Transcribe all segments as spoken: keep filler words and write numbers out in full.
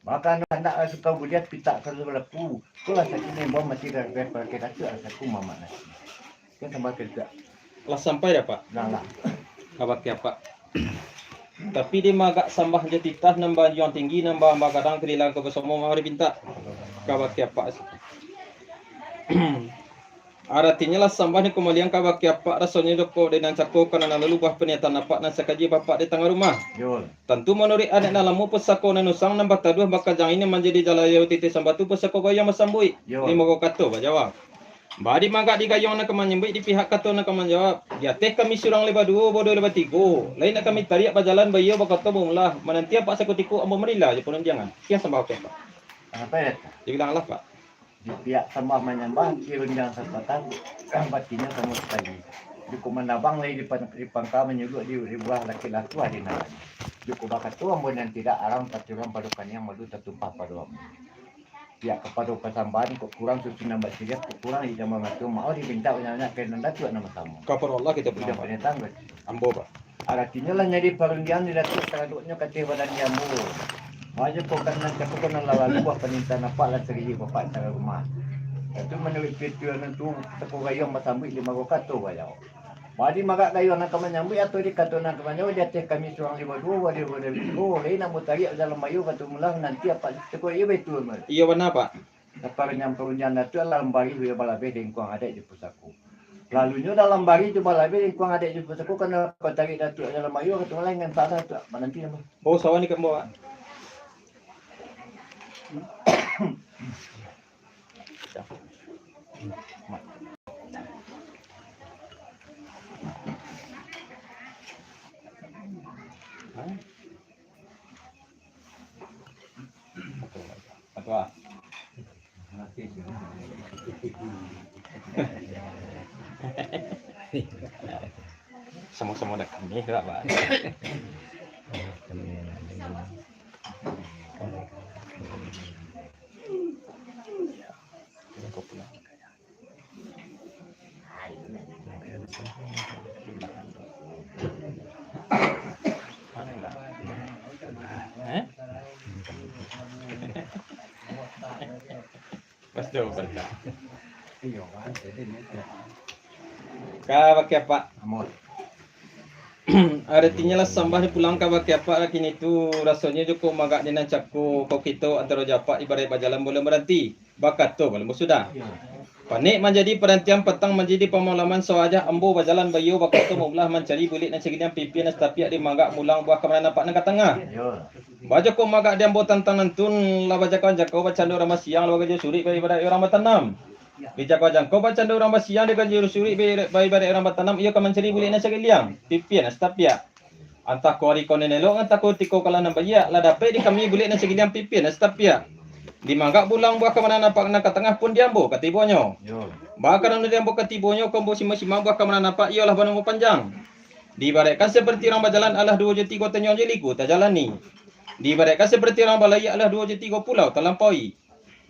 Maka anu kandak lah suka buliah, pitak ka balaku. Itulah sakik ni bom mati dari pakai datuak lah saku mamak nasi. Kan sambah kerja. Lah sampai dah, Pak? Nah lah. Kabake Apak. Tapi di magak sambah jo titah nan banjuang tinggi, nan ba-, bagadang kadilang ka basamo mari pintak. Kabake Apak. Aratinyo lah sambah ni kumaliang kabake Apak, rasonyo joko dek nan cako, karano lalu buah paniatan Apak nan sakaji bapak di tangah rumah. Yun. Tantu manuruik adat nan lamo pusako nan usang nan bataduah bakajang ini manjadi jalayo titih sambatu pusako gayuang basambuik. Yun. Limo kato bajawab. Badi magak di gayuang nan ka manyambuik, di pihak kato nan ka manjawab. Di ateh kami surang lai baduo, baduo lai batigo. Lai nak kami tariak bajalan baiyo bakato bamulah. Mananti Apak sakutiko ambo marila jo panundiangan. Kian sambah Apak. Apa ya? Dibilang lah, Pak. Di pihak sambah manyambah, di rundiang sapatah, batinyo samo sakali. Jukuk mandabang lai di pan-, di pangka manyuluak di, di buah lakik latuah di nan. Jukuk bakato ambo nan tidak arang, pati urang pado kaniang malu tatumpah pado ambo. Pihak kapado pasambahan, kok kurang susu nan basiriah, kok kurang ijam mamato, maoh dipintak banyak-banyak ka nan datuak nan basamo. Kapado Allah kita Tidak berdoa. Pernah tangguh. Ambo, Pak. Aratinyo lah nyadi parundiangan di datuak taraduknyo kateh badan di ambo. Majo ko kan nan cako ko nan lah lalu buah panintaan Apak lah sariyi bapak tangah rumah. Datuak manuruik pituah nan tu, sako gayuang basambuik limo kato bajawab. Badi magak gayuang nan ka manyambuik atau di kato nan ka manyambuik di ateh kami surang lai baduo, baduo lai batigo, lai nak mutariak bajalan baiyo kato bamulah, nanti Apak cako iyo baitu. Iyo bana, Pak. Saparundiang-parundiang datuak dalam barih jo balabeh lingkuang adaik jo pusako. Lalunyo dalam barih jo balabeh lingkuang adaik jo pusako, karano kau tarik datuak dalam baiyo, kau tunggu lai ngan salah datuak, mananti namo. Oh, sawah ni ka ambo, Pak. Samo-samo dah kami lah, Pak. Kabake Apak. Aratinyo lah sambah dipulang kabake Apak, kini tu rasonyo jukuk magak di nan cako, kok kito antaro japak ibaraik bajalan bulan baranti. Bakato balun basudah. Panek manjadi parantian, patang manjadi pamalaman, sawajah ambo bajalan baiyo bakato mamulah mancari bulek nan sagiliang, pipiah nan satapiak, di magak mulang buah kamanan Apak nan ka tangah. Bajokok magak di ambo tantang nantun, lah bajakau-jakau bacando urang basiang, lah bagajo suruik baibaraik urang batanam. Dijakau-jakau bacando urang basiang, digajo suruik bai-, baibaraik urang batanam, iyo ka mancari bulek nan sagiliang, pipiah nan satapiak. Antah ko ari ko nan elok, antah ko tiko kalah nan baiak, lah dapek di kami bulek nan sagiliang, pipiah nan satapiak. Di magak bulang buah kamanan Apak nan ka tangah pun di ambo katibonyo. Yo. Bakarono di ambo katibonyo, ko ambo simak-simak buah kamanan Apak, iyolah banamo panjang. Diibaratkan saparati urang bajalan, alah duo jo tigo tanjuang jo liku tajalani. Diibaratkan saparati urang balayia, alah duo jo tigo pulau talampaui.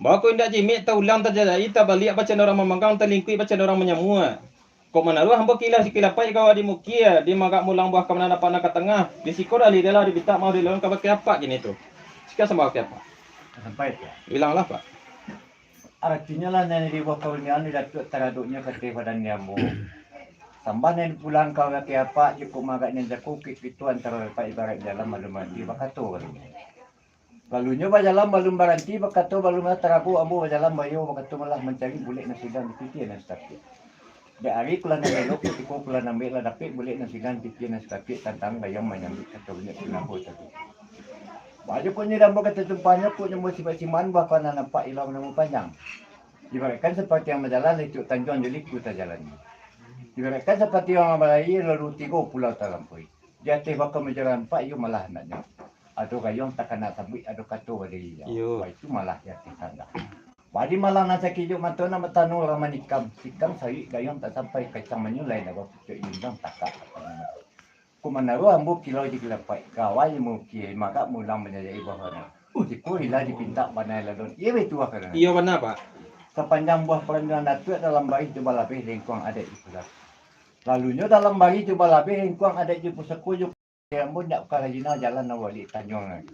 Bako indak jimik taulang tajadai, tabaliak bacando urang mamanggang, talingkuik bacando urang manyamuak. Kok manaruah ambo kilah sikilapai gawa di mukia, di magak mulang buah kamanan Apak nan ka tangah, di siko dali dalah dibitak mau dilawan kabake Apak kini tu. Sika sambah kabake Apak. Sampai tu. Bilanglah, Pak. Aratinyo lah nan di buah kaunian di datuak taraduknyo kateh badan di ambo. Sambah nan dipulang kabake Apak, jukuk magak nan jaku kik itu antaro Apak ibaraik jalan malu mati bakato kato. Lalunyo bajalan balun baranti, bakato balun lah tarago, ambo bajalan baiyo, bakato malah mancari bulek nan sagiliang, pipiah nan satapiak. Dek ari kulah nan elok, kutiko kulah nan baiak, lah dapek bulek nan sagiliang, pipiah nan satapiak, tantang gayuang manyambuik kato bulek nan ambo tadi. Bajokoknyo di ambo kato tumpahnyo, kok nyo simak-simakan buah kamanan Apak, iyolah banamo panjang. Ibaratkan saparati urang bajalan, lah itu tanjuang jo liku tajalani. Ibaratkan saparati urang balayia, alah duo tigo pulau talampaui. Di ateh bako majalan Apak, iyo malah andaknyo. Ado gayuang takana sambuik, ado kato badiri. Iyo. Wah, itu malah di ateh tanda. Badi malah nan sakijuak mato nan batano urang manikam, tikam sawik gayuang tak sampai, kacang manyulai nan bapucuak, iunjuang takak. Ko manaruah ambo kilau di kilapai, gawa di mukia, magak mulang manyajai buah kamanan. Siko ilah dipintak banai lalon, iyo baitu buah kamanan. Iyo bana, Pak. Sapanjang buah parandiangan datuak dalam barih jo balabeh lingkuang adaik jo pusako. Lalunyo dalam barih jo balabeh lingkuang adaik jo pusako jo Ambo ndak ka rajina jalan nan baliak tanjuang lagi.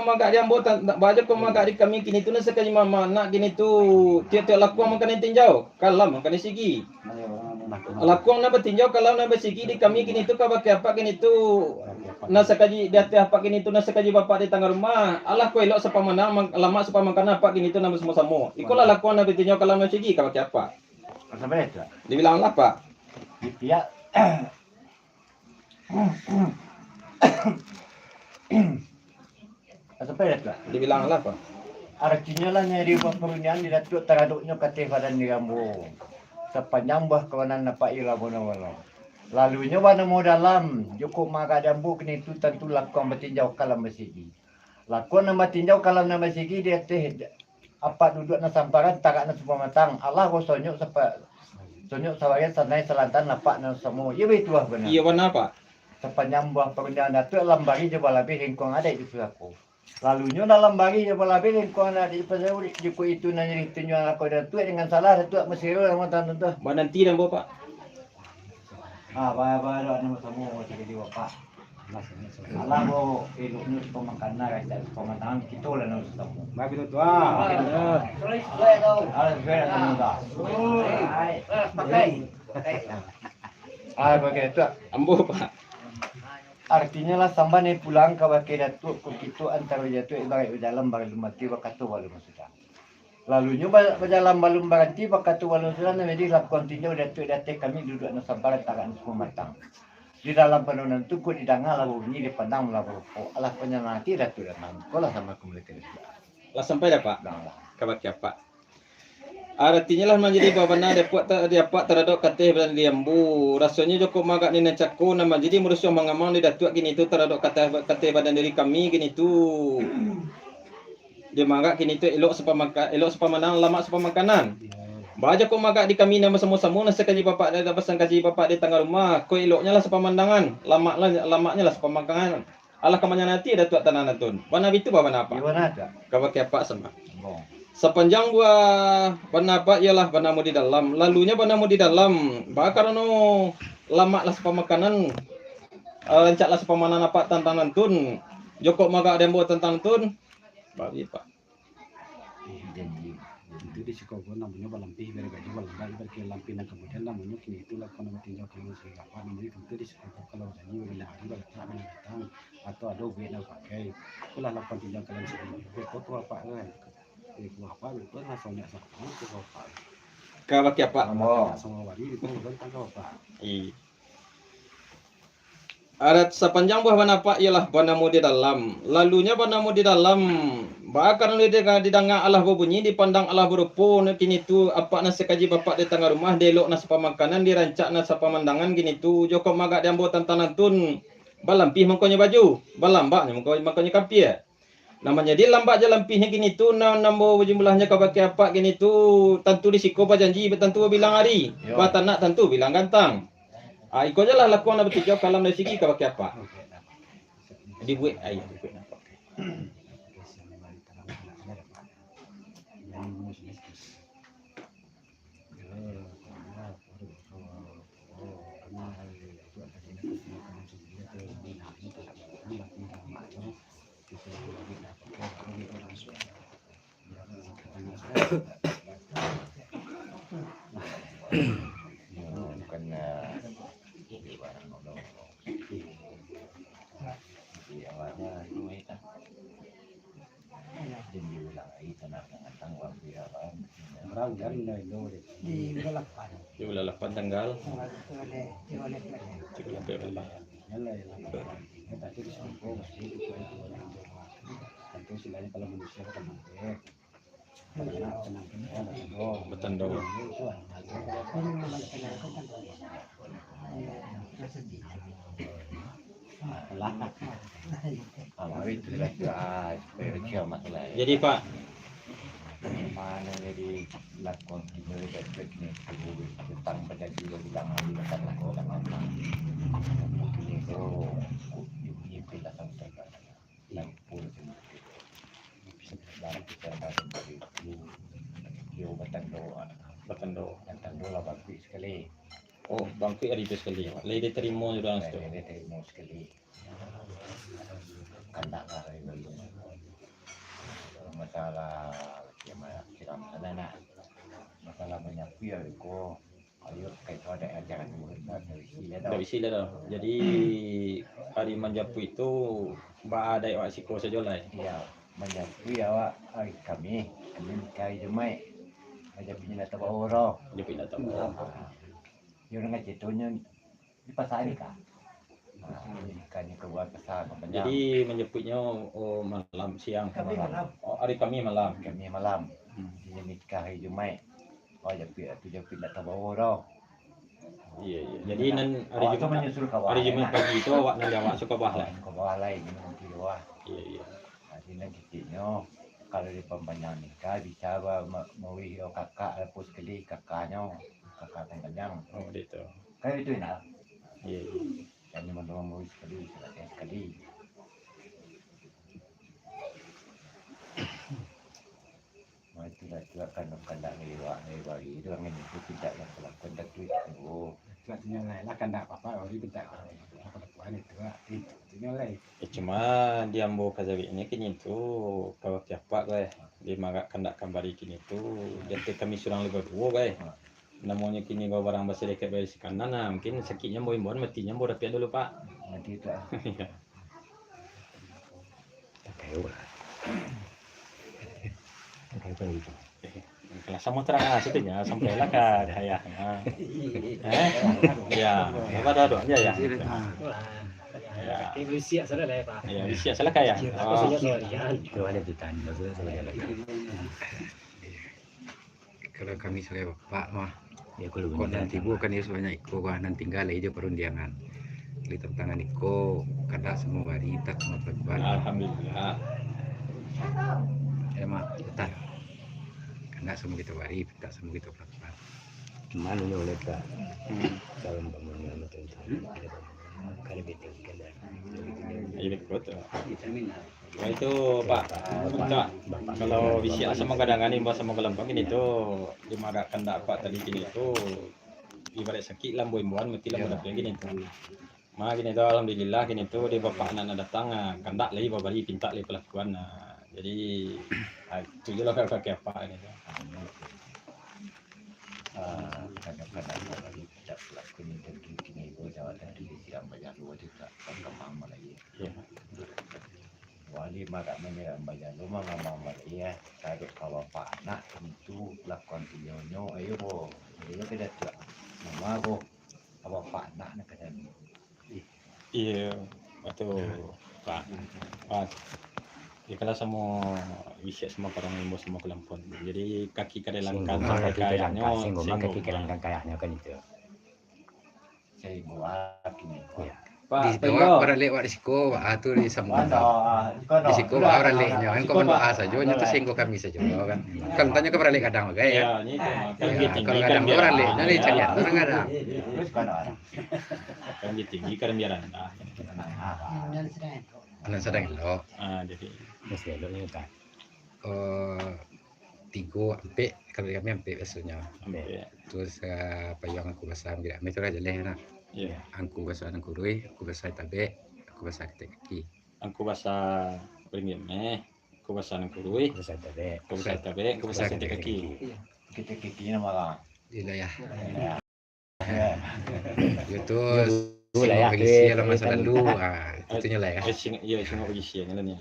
kau magak di ambo, tan-, baa jo kau magak di kami kini tu, nan sakaji mamanak kini tu, tiok-tiok lakuang mangkanai tinjau, kalam mangkanai sigi. Lakuang nan batinjau, kalam nan basigi di kami kini tu, kabake apak kini tu, nan sakaji di ateh apak kini tu, nan sakaji bapak di tangah rumah. Alah kau elok sapamandang, mang-, lamak sapamakanan apak kini tu nan basamo-samo. Ikolah lakuang nan batinjau, kalam nan basigi kabake apak. Dibilang lah, Pak. Di pihak Asa payah tu. Dibilang lah, Pak. Aratinyo lah nyari buah parundiangan di Datuak taradoknyo kateh badan di rambo. Sapanjang buah kawanan nampak iro bono-bono. Lalunyo banamo dalam, jokok magak di ambo kini tu tantu lakuang batinjau kalam basigi. Lakuang nan batinjau kalam nan basigi di ateh apak duduak nan samparan, tarak nan sabuah matang. Alah, sonyok sapa-, sonyok sawayan sanai salantan lapak nan samo. Iyo baituah bana. Iyo bana, Pak. Sapanjang buah parundiangan Datuak lambari jo balabeh lingkuang adaik di pusako. Lalunyo dalam bari jo balabeh lingkuang adaik di pusako, jikok itu nan jadi tunjuakan lakon Datuak dengan salah Datuak masiro dalam tantu tu. Mananti dan bapak. Ah, baya-baya doa nama samo jadi bapak. Alah, bo, eloknyo pamakanan, rancak pamatangan, kito lah nan utamo. Baik, betul tu, ah. Alah, sesuai lah, sama dah. Ah, pakai tu. Ambo, Pak. Artinyo lah, sambahan pulang kabake Datuak, ko kito antaro Datuak ibaraik bajalan, balun baranti, bakato balun basudah. Lalunyo ba-, bajalan balun baranti, bakato balun basudah, nan jadi lakuang tinjau Datuak di ateh kami duduak nan samparan, tarak nan sabuah matang. Di dalam panunan tu, kok didanga lah bunyi, dipandang lah barupo. Alah panyanang ati Datuak Danang. Ko lah sampai ka mulai ka Datuak. Lah sampai dah, Pak? Dah lah. Ka bakeh Apak. Aratinyo lah manjadi babana di Apak ta-, di Apak taradok kateh badan diri ambo. Rasonyo jokok magak di nan cako, nan manjadi murusuah mangamang di Datuak kini tu taradok kateh, kateh badan diri kami kini tu. Di magak kini tu elok sapamaka-, elok sapamandang, lamak sapamakanan. Baa jokok magak di kami nan basamo-samo, nan sakaji bapak, nan basangkaji bapak di tangah rumah, kok eloknyo lah sapamandangan, lamak lah, lamaknyo lah sapamakanan. Alah ka manyanang ati Datuak Tanah Nantun. Bana bitu bah bana Apak? Iyo, bana, Datuak. Ka bakeh Apak sama. Ambo. Sapanjang buah bana Apak iyolah bana ambo di dalam. Lalunyo bana ambo di dalam. Baa karano lamak lah sapamakanan, eh, rancak lah sapamakanan Apak tantang nantun. Jokok magak di ambo tantang nantun. Baa bitu, Pak. Eh, janji. Itu di siko ko namonyo balampih, bari baju balampih, bari lampih nan kamudian namonyo kini itu lah kono batinjau kalam siko apak, namonyo itu di siko ko kalau janji babilang hari balatak, babilang datang, atau ado duit nan pakai. Itulah lakukan tinjau kalam siko. Beko tu apak kan. Eh, ku apak beko lah sonyak sako, ku apak. Ka bakeh Apak? Ambo. Sama wali, beko kan ka apak. Iya. Adat sapanjang buah bana Apak iyolah bana ambo di dalam. Lalunyo bana ambo di dalam. Baa karano didanga, didanga alah babunyi, dipandang alah barupo, kini tu Apak nan sakaji bapak di tangah rumah, dielok nan sapamakanan, dirancak nan sapamandangan, kini tu jokok magak di ambo tantang nantun. Balampih mangkonyo baju, balambaknyo mangko-, mangkonyo kampia. Nan manjadi lambak jo lampihnyo kini tu, nan ambo bajumlahnyo ka bakeh Apak kini tu, tantu di siko bajanji, tantu babilang ari, Yo. batanak tantu bilang gantang. Ah, iko je lah lakuang nan batinjau kalam dari sigi ka bakeh Apak. Dibuek, ah, iyo, dibuek. Di bulan lapan. Di bulan lapan tanggal. Tiga belas. Batando. Jadi, Pak, mano jadi lakon kito ni, tentang bajadi bilang hari datang lah, datang lah. Kini tu, nyimpin datang, datang. Lampu tu. Barang kita datang dari dulu. Yo, batando. Batando. Batando lah bangkit sakali. Oh, bangkit ari tu sakali. Lai ditarimo urang situ. Lai ditarimo sakali. Kandak lah dari dulu. Masalah, ya, ma-, siram sana nak. Masalah manyapu ya, ko. Ayo, kayak itu ada ajaran murid, nah, dari sini ada. Dari sini ada. Jadi, ari manjapuik tu, ba-, adaik awak siko sajo lai. Iya, manjapuik awak, ari Kamih, Kamih ka ari Jumaik. Manjapuiknyo lah tabawo roh. Manjapuik lah tabawo. Ah. Yo, dengan ceritanya, di pasar ni kah? Nah, ikan ni keluar pasar, kebanyakan. Jadi, manjapuiknyo, oh, malam, siang? Kamih malam. Oh, ari Kamih malam. Kamih malam. Hmm. Dia nikah hari Jumaik. Oh, japuik tu, japuik ndak tabawo doh. Iya, iya. Jadi, nan hari Jumaik, manyusul ka bawah, hari Jumaik pagi tu awak nan di awak suka bah lah. Suka bawah lah, ini nanti di bawah. Iya, iya. Jadi, nan kitiknyo, kalau di pambanyak nikah, bisa ba-, ma-, mawih yo kakak, lapus kali kakaknyo, kakak pambanyak. Oh, gitu. Kayak itu, nah. Iya, iya. Kami mandorong mawih sakali, salasai sakali. Nah, itulah tu akan kandak lewat, lewat itu angin itu tidak yang kelakuan datu itu. Sebab tu nyo lah, lah kandak apa-apa, orang minta apa-apa itu, ah, itu tu nyo lah. Eh, cuma di ambo kajawik ni kini tu, kalau tiapak lah, di marak kandak kambari kini tu, jatih kami surang lima duo, bai. Namonyo kini babarang basadakek baisi kanan, nah, mungkin sakiknyo ambo imbauan, matinyo ambo dapiak dulu, Pak. Mati tu, ah. Iya. Takayau lah. Takayau kan gitu. Kalau samo tarang, ah, situ nyo, sampailah ka, ka ayah. Ah. Eh? Ya, apa dah doa ya, ya. Ya. Bisiak salah lah, Pak. Ya, bisiak salah ka ayah. Oh. Kalau kami sabagai bapak mah, kok nan tibo kan iyo sabanyak iko, nan tingga lai jo parundiangan. Lai tantang nan iko, kandak samo bari, pintak samo palakuan. Alhamdulillah. Ya, Mak, pintak. Kandak samo kito bari, pintak samo kito palakuan. Mano nyo letak dalam bangunan itu, kalau kita tinggal. Iya, betul. Wah, itu, Pak, Pak, kalau bisiak samo kadangan, imbau samo kalambang kini tu, di ma kandak Pak tadi kini tu, ibarat sakik lah imbau-imbauan, mati lah imbau dapian kini tu. Ma kini tu, alhamdulillah, kini tu di bapak anak nan datang, ah, kandak lai babari, pintak lai palakuan, ah. Jadi, ah, itu je lah kaki Apak kini tu. Ah, kadang-kadang urang ni tidak palaku ni, dan kini ko jawatan tu di siang banyak dua juta, kan kamang malai. Iya. Wali marak manyerang bajalo mangamang baliak, taruih ka bapak anak, tentu lakuan punyo nyo, ayo bo, ayo ka Datuak. Nama bo, ka bapak anak nak ka dalam. Iyo, batua, Pak. Pak. Ya, kalau samo bisiak samo parang imbau samo kalambang. Jadi, kaki ka dalam kantang, kaki ka dalam kantang, singgo, kaki ka dalam kantang, kan itu. Singgo, ah, kini. Iya. Pak, di bawah, baralek wak di siko, wak, ah, tu di sambung. Di siko, wak, baralek nyo. Engkau mandoa sajo, nyo tu singgo kami sajo, kan. Kalau tanyo ka baralek gadang bagai, ya. Ya, kalau gadang baralek, nyo ni caliak, orang gadang. Kan tinggi, kan biaran dah. Anak sadang elok. Ah, jadi. Masih elok ni, kan. Eh, tigo, ampek, kalau di kami ampek biasonyo. Ampek. Terus, eh, payuang angku basa, ambo tu lah jaleh, nah. Iya. Angku basa Nangkuruih, angku basa Tabek, angku basa Ketek Kaki. Angku basa Pringgi Ameh, angku basa Nangkuruih, angku basa Tabek, angku basa Tabek, angku basa Ketek Kaki. Iya. Ketek Kaki nama lah. Di wilayah. Iya. Yo tu, dulu lah, ya, singok bagisi lah masa lalu. Ah, itu nyo lah, ya. Eh, singok, iya, singok bagisi nyo lah ni.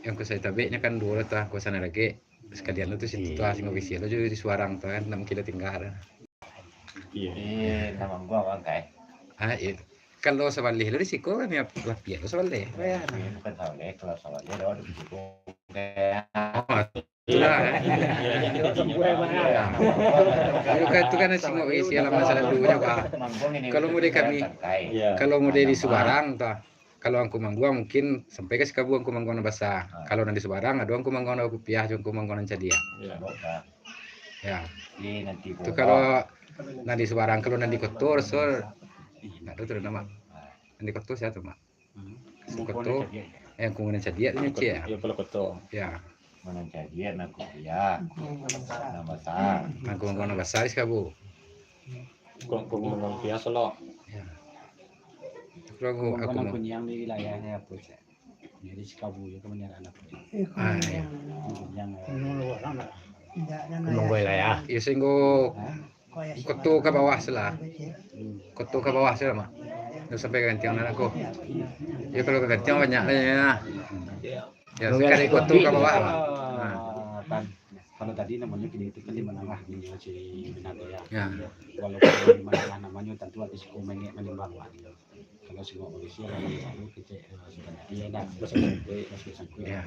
Yang angku basa Tabek nyo kan duo lah tu, angku basa Nangkuruih. Sekalian lo tu situ tu, singok bagisi lo jo di Subarang tu kan, ndak mungkin lo tingga tu. Iya. Eh, nama gua Bang Kai. Ah, iya. Kalau sabaleh lo di siko kan, ya, lah pian lo sabaleh. Iya, bukan sabaleh, kalau sabaleh lo di siko. Oh, itulah, eh. Iyo, kan, itu kan singok bagisi lah masa lalu nyo, Pak. Kalau mode kami, kalau mode di Subarang tu, kalau Angku Mangguang mungkin sampai ka Sikabu Angku Mangguang nan basa. Kalau nan di Subarang, ado Angku Mangguang nan bakupiah jo Angku Mangguang nan cadiak. Iyo. Ya. Tu kalau nan di Subarang, kalau nan di Koto, so, ndak tahu tu nama. Nan di Koto sia tu, Mak? Hmm. Di Koto, eh, Angku Mangguang nan cadiak tu nyo, Ciek, ya? Iyo, Palo Koto. Ya. Mangguang nan cadiak, nan kupiah, nan basa. Angku Mangguang nan basa di Sikabu. Angku Mangguang nan kupiah Solok. Ya. Angku Mangguang nan kuniang di wilayah nyo apo, Ciek? Jadi Sikabu juo kebanyakan anak. Ah, iya. Yang, eh, Angku Mangguang lah, ya. Iyo, singgo Koto ka bawah silah. Koto ka bawah silah, Mak. Dah sampai ka Gantiang lah, Angku. Yo, kalau ka Gantiang banyak lah, ya. Ya, sekarang Koto ka bawah, Mak. Ah, kan. Kalau tadi namonyo kini tu kan di Manangah, di Cibinong, ya. Ya. Walaupun di Manangah namonyo, tantu ado siko mangek manimbang, Mak. Kalau singok bagisi, kalau selalu kecek, eh, sebenarnya, ya, dah, masih sangkuik, masih sangkuik. Ya.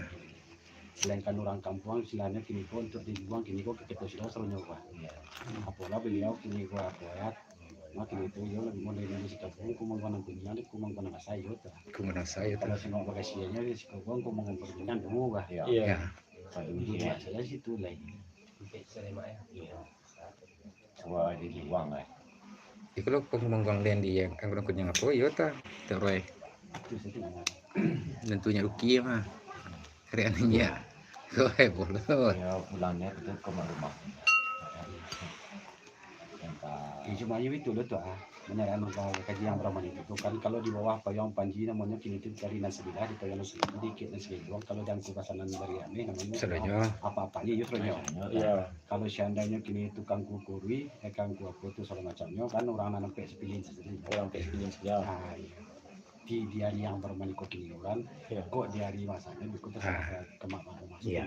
Sedangkan urang kampuang, istilahnyo kini ko untuak dibuang, kini ko ka Keto Sidang saronyo, Pak. Apolah baliau kini ko kuaik, mah kini tu iyo labiah model dari si kampuang, Angku Mangguang nan kuniang, Angku Mangguang nan basa iyo tu. Angku Mangguang nan basa iyo tu. Kalau singok bagasianyo, di si kampuang, Angku Mangguang nan kuniang dulu, Pak. Iyo. Iyo. Pado dulu, Pak, salah situ lai. Iyo. Wah, di luang, eh. Iko lo Angku Mangguang den di yang Angku Mangguang apo, iyo ta? Tak, Roy. Tentunya rugi mah. Keren ya. Roy, boleh. Ya, pulangnya ke rumah. Ya, cuma iyo itu lo tu, ah. Menyerahkan kaji yang berapa itu tu kan, kalau di bawah payuang panji namonyo kini tu dari nan sebilah, di payuang nan sedikit nan segitu. Kalau di Angku basa nan dari ane namonyo apa-apa ni, iyo, Roy. Iya. Kalau seandainyo kini tukang kukurui, eh, tukang ku apo tu, sagalo macamnyo, kan urang nan ampek sapilin sajo. Urang ampek sapilin sajo. Ah, iya. Di, di ari yang baru maniko kini urang, kok di ari masaknyo biko tasarah ka mak bapak masuk. Iya.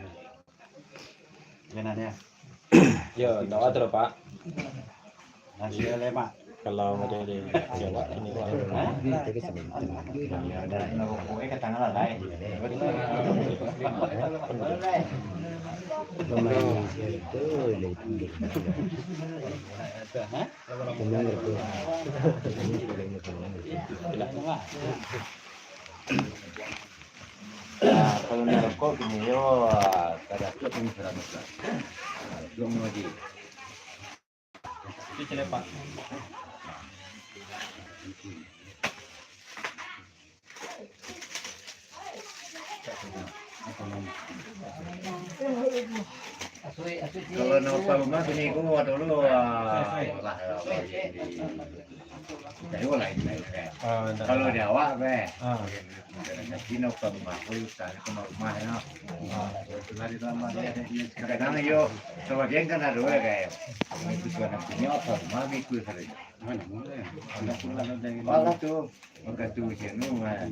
Yo, ndak ado, Pak. Nasi lemak. Kalau dari Jawa ini, Pak. Hah? Nasi lemak. Hah? Nah, kalau narokok gini yo, ah, kada asuak kami saramis lah. Ah, asuak mangaji. Kalau nak upah rumah kini ko ado lo, ah, lah, lah, lah, di, di, di, lain, lain, kan. Ah, ndak. Kalau di awak, be. Ah. Kini nak upah rumah, ko utang ko rumah, yo. Ah. Kadang-kadang yo, sabagian kan ado, kan. Itu kan punya upah rumah, bikul sajo. Malah tu, mangkatu macam tu, kan.